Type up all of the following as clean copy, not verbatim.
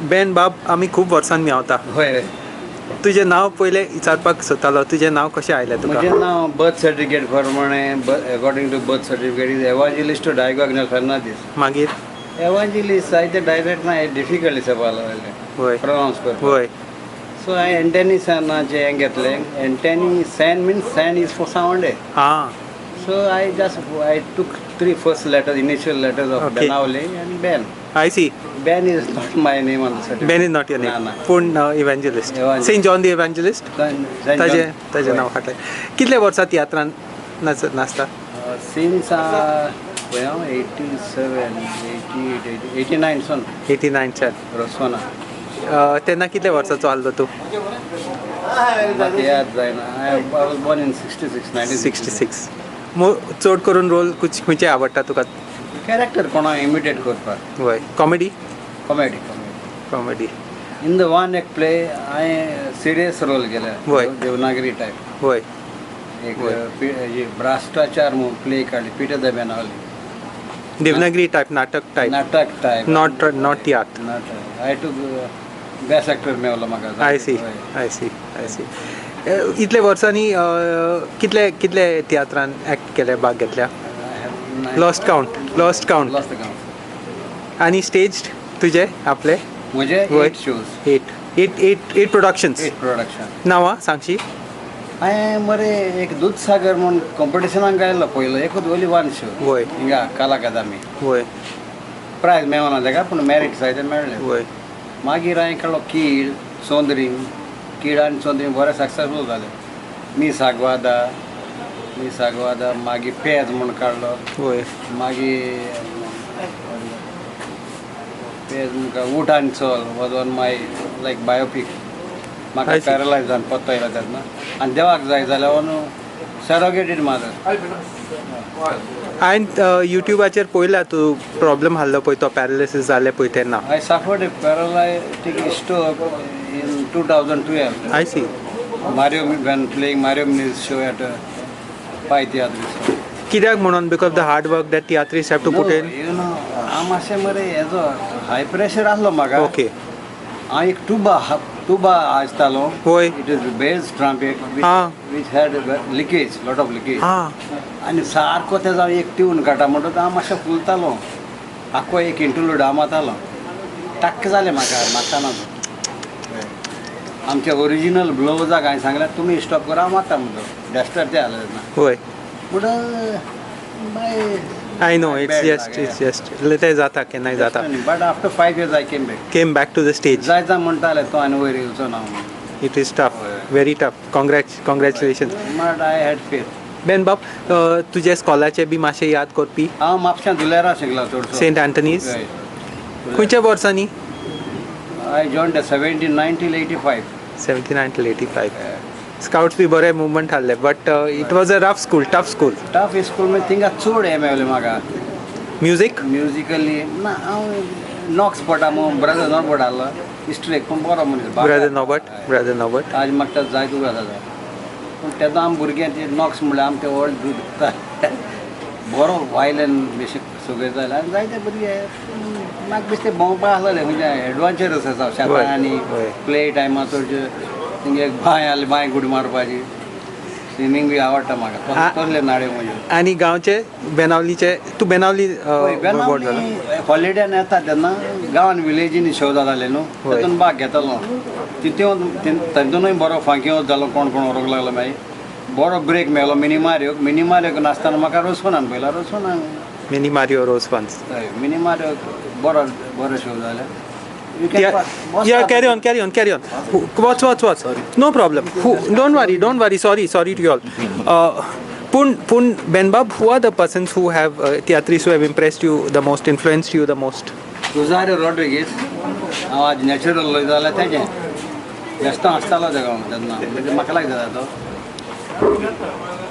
बेन बाब, आमी खूब वर्सांनी मेवता. हय. तुजें नांव पयलें विचारपाक सोदतालो, तुजें नांव कशें आयलें तुका? म्हजें नांव बर्थ सर्टिफिकेट प्रमाणे, according to birth certificate, is Evangelisto Diego Agnel Fernandes. मागीर? एवांजिलिस्ट जायते डायरेक्ट ना, डिफिकल्ट दिसपा प्रोनावन्स करपाक. सो हांवें एंटनी सॅनाचें हें घेतलें. Antony Sen means Sen is for Sanvordem. So I took three first letters, initial letters of Benaulim and Ben. I see. Ben is not my name on the certificate. Ben is not your name. ना. पूण इव्हेंजलिस्ट. Evangelist. Saint John the evangelist. Saint ताजें John. ताजें नांव फाटलें. कितले वर्सां तियात्रान नाचता? Since well, 87, 88, 89 son. 89च्यान. Rosona. तेन्ना कितले वर्साचो आसलो तूं? म्हाका याद जायना. I was born in 66, 1966. 66. चड करून रोल खंयचे आवडटा तुका? कॅरेक्टर कोणा इमिटेट करपाक. वय, comedy? Comedy. Comedy. In the one act play हांवें सिरियस रोल केले. देवनागरी टायप. एक भ्रष्टाचार म्हणून प्ले काडली Peter the Benaulim. Devanagari type, नाटक टायप? नाटक टायप. Not तियात्र. नाटक. आय टूक बेस्ट एक्टर मेवलो म्हाका. I see, I see, I see. इतले वर्सांनी कितले कितले तियात्रान एक्ट केले, भाग घेतल्या? Lost count, lost count. Lost count. आनी स्टेज तुजे आपले? म्हजे eight shows. Eight, eight, eight, eight productions. Eight production. नांवां सांगशी? हांवें मरे एक दूदसागर म्हूण कॉम्पिटिशनाक गायलो पयलो, एकूच, ओनली वन शो. हिंगा कला अकादमी. प्रायज मेळना ताका, पूण मॅरीट जायते मेळ्ळे. मागीर हांवें काडलो कीड सोंदरी. कीड आनी सोंदरी बरें सक्सेसफूल जालें. मीस आग्वादा, मीस आग्वादा, मागीर पेज म्हूण काडलो. मागीर पेज म्हूण, ऊठ आनी चल was on my like biopic. म्हाका I see. Paralyse जावन पत्तो येयलो तेन्ना आनी देवाक जाय जाल्यार सरोगेटेड मादर. हांवें युट्यूबाचेर पळयला, तूं प्रॉब्लम आहलो पळय तो, पॅरालिसीस जालें पळय तेन्ना. I suffered a paralytic stroke in 2012. I see. Mario, when playing Mario Muniz show at Pai Theatre. कित्याक म्हणून? Because the hard work that tiatrist have to put in? You know, हांव मातशें मरे हेजो हाय प्रेशर आसलो म्हाका. हांव एक टुबा टुबा आसतालो. It is bass trumpet which had leakage, lot of leakage. आनी सारको तेजो एक ट्यून काडटा म्हणटकच हांव मातशें फुलतालो. आख्खो एक इंटरलूड हांव मारतालो. टाक्क जालें म्हाका मारतना. आमच्या ओरिजिनल ब्लोवजाक हांवें सांगलें, तुमी स्टॉप करा, हांव मारता म्हणतो. डस्टर ते आसले तेन्ना. म्हणटा बाय. I know, it's just, it's just ते जाता, केन्नाय जाता. But after 5 years I came back. Came back to the stage. जायता म्हणटाले तो आनी वयर येवचो ना म्हणून. It is tough, very tough. Congratulation. But I had faith. बेन बाब, तुजे स्कॉलाचे बी मातशें याद करपी? हांव म्हापश्यां दुलेरा शिकला चडसो. सेंट अँथनीज. हय. खंयच्या वर्सांनी? I joined 79 till 85. 79 till 85. Scouts बी बरें मुवमेंट आहले, but it was a rough school, tough school. Tough school म्हणजे थिंगा चड हें मेवलें म्हाका. म्युजीक? म्युजिकली ना, हांव नॉक्स पडटा म्हूण ब्रदर नॉर्बर्ट आहलो इस्ट्रेक, पूण बरो मनीस. Brother Norbert, brother Norbert. आज म्हाका जायत उगडास जाता, पूण तेन्ना आम भुरगे ते नॉक्स म्हणल्यार आमचे व्हड दूद बरो वायलन बेशीक सगळें जालें आनी जायते भुरगे म्हाका बेश्टे भोंवपा आसलेले, म्हणजे एडवेंचरस आसा शेतां आनी प्ले टायमार चडशे थिंगे एक बांय आहली, बांय गुडी मारपाची, स्विमींग बी आवडटा म्हाका, तसले नाडे म्हज्यो. आनी गांवचे बेनावलीचे, तूं बेनावली बोर्ड जाला? हॉलिडेन येता तेन्ना गांवान विलेजींनी शो जाताले न्हू, तातूंत भाग घेतालो. तितून तातूंतूय बरो फांकी जालो, कोण कोण व्हरूंक लागलो. मागीर बरो ब्रेक मेळ्ळो मिनी मारियोक. मिनी मारियोक नासतना म्हाका रोसोनान पयला, रोसोनान. मिनी मारियो रोज फन्स. हय, मिनी मारियो बरो बरो शो जाले. Yeah, carry on, carry on, carry on. Watch, watch, watch. No problem. Who, don't worry, don't worry. Sorry, sorry to you all. पूण Benbab, who are the persons who have tiatris who have impressed you the most, influenced you the most? Rosario Rodrigues. हांव आज natural जाल्यार तेजें बेश्टो आसतालो तेका तेन्ना, म्हणजे म्हाका लायक जाता तो.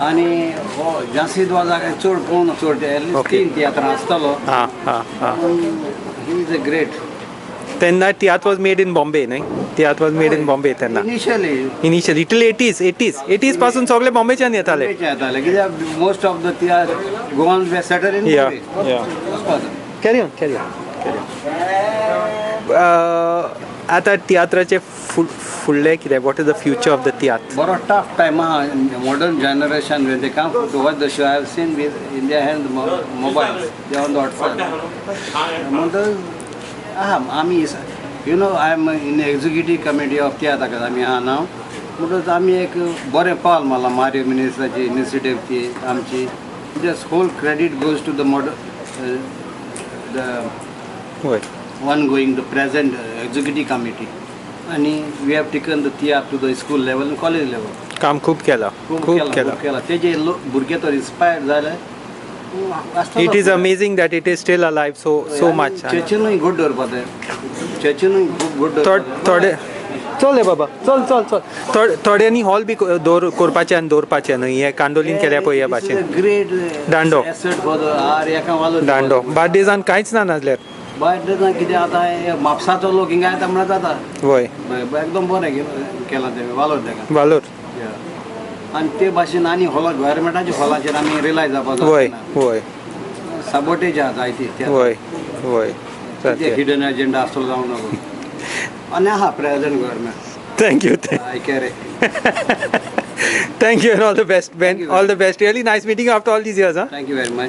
आनी हो जासीद वाजाक चड पळोवन चड तीन तियात्रां आसतालो. हां हां हां He is a great. तेन्ना तियात्र was made in Bombay न्हय? तियात्र was made in Bombay तेन्ना. Initially. Initially till 80s, 80s, 80s पासून सगळे बॉम्बेच्यान येताले. येताले कित्याक most of the tiatr Goan were settle in Bombay. Carry on, carry on, carry on. आतां तियात्राचें फुडलें कितें? What is the future of the tiatr? बरो टफ टायम आहा. Modern generation, when they come to watch the show, I have seen with in their hand mobile, they on the WhatsApp. म्हणटकच आहा आमी, I am in executive committee of Tiatr Akademi आहा नांव. म्हणटकच आमी एक बरें पावल मारलां. मारियो मिनिस्टराची इनिशिएटीव ती आमची. Just whole credit goes to the model, the one going, the present executive committee, आणि we have taken the tiatr to the school level and college level. काम खूब केलां. खूब खूब केलां. केलां. खूब केलां. तेजे लोक भुरगे तर इन्स्पायर्ड जाले. It is amazing that it is still alive so so much. चर्चीनूय good दवरपा ते, चर्चीनूय खूब गुड. थोडे चल रे बाबा, चल चल चल. थोड्यांनी हॉल बी दवर करपाचें आनी दवरपाचें न्हय. हें कांदोलीन केल्या पळय ह्या भाशेन. ग्रेट दांडो. एसेट फॉर the R एका वालो. दांडो बार्देजान कांयच ना नासल्यार. बार्देजान कितें आतां, हे म्हापसाचो लोक हिंगा येता म्हणल्यार जाता. एकदम बरें केलां तें, वालोर तेका. वालोर. आनी ते भाशेन आनी हॉला, गव्हर्मेंटाच्या हॉलाचेर आमी रिलाय जावपाक जायना. साबोटेज आहा जायती. वय वय सारकें. हिडन एजेंडा आसतलो जावं नको. आनी आहा present government. Thank you. I care. Thank you and all the best, Ben. You. All the best. Really nice meeting you after all these years, huh? Thank you very much.